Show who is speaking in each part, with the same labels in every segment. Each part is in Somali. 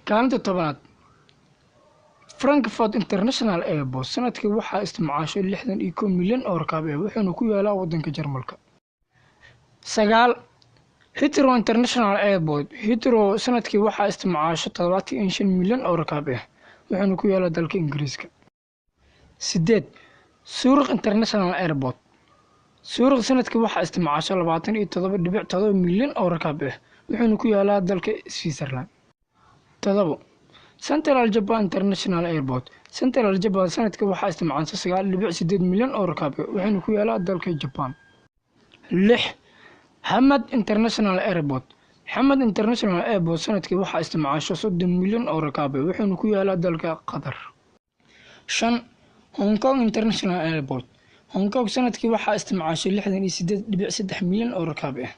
Speaker 1: Kaalinta 10aad, Frankfurt International Airport sanadkii waxaa isticmaasho 61 milyan oo rakaab ah, wuxuuna ku yaalaa wadanka Jarmalka. 9, Heathrow International Airport. Heathrow sanadkii waxaa isticmaasho 75 milyan oo rakaab ah, wuxuuna ku yaalaa dalka Ingiriiska. 8, Zurich International Airport. Zurich sanadkii waxaa isticmaasho 27.7 milyan oo rakaab ah, wuxuuna ku yaalaa dalka Switzerland. 7, Central Japan International Airport. Central Japan sanadkii waxaa isticmaasho 9.8 milyan oo rakaab ah, wuxuuna ku yaalaa dalka Japan. 6, Hamad International Airport. Hamad International Airport sanadkii waxaa isticmaasho 30 milyan oo rakaab ah, wuxuuna ku yaalaa dalka Qatar. 5, Hong Kong International Airport. Hong Kong sanadkii waxaa isticmaasho 68.3 milyan oo rakaab ah.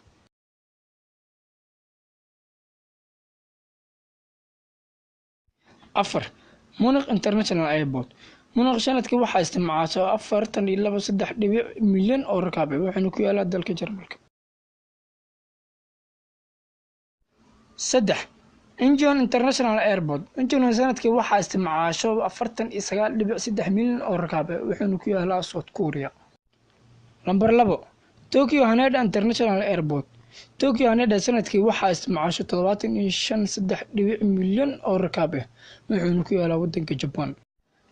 Speaker 1: 4, Munich International Airport. Munich sanadkii waxaa isticmaasho 42.3 dhibic milyan oo rakaab ah, wuxuuna ku yaalaa dalka Jarmalka. 3, Incheon International Airport. Incheon sanadkii waxaa isticmaasho 49.3 milyan oo rakaab ah, wuxuuna ku yaalaa South Korea. Lambar 2, Tokyo Haneda International Airport. Tokyo Haneda sanadkii waxaa isticmaasho 75.3 dhibic milyan oo rakaab ah, wuxuuna ku yaalaa wadanka Japan.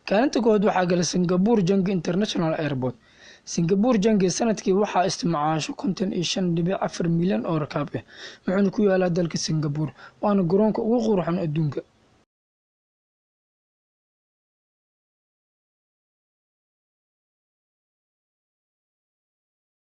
Speaker 1: Kaalinta koowaad waxaa gala Singapore Changi International Airport. Singapore Changi sanadkii waxaa isticmaasho 55.4 milyan oo rakaab ah, wuxuuna ku yaalaa dalka Singapore, waana garoonka ugu quruxan adduunka.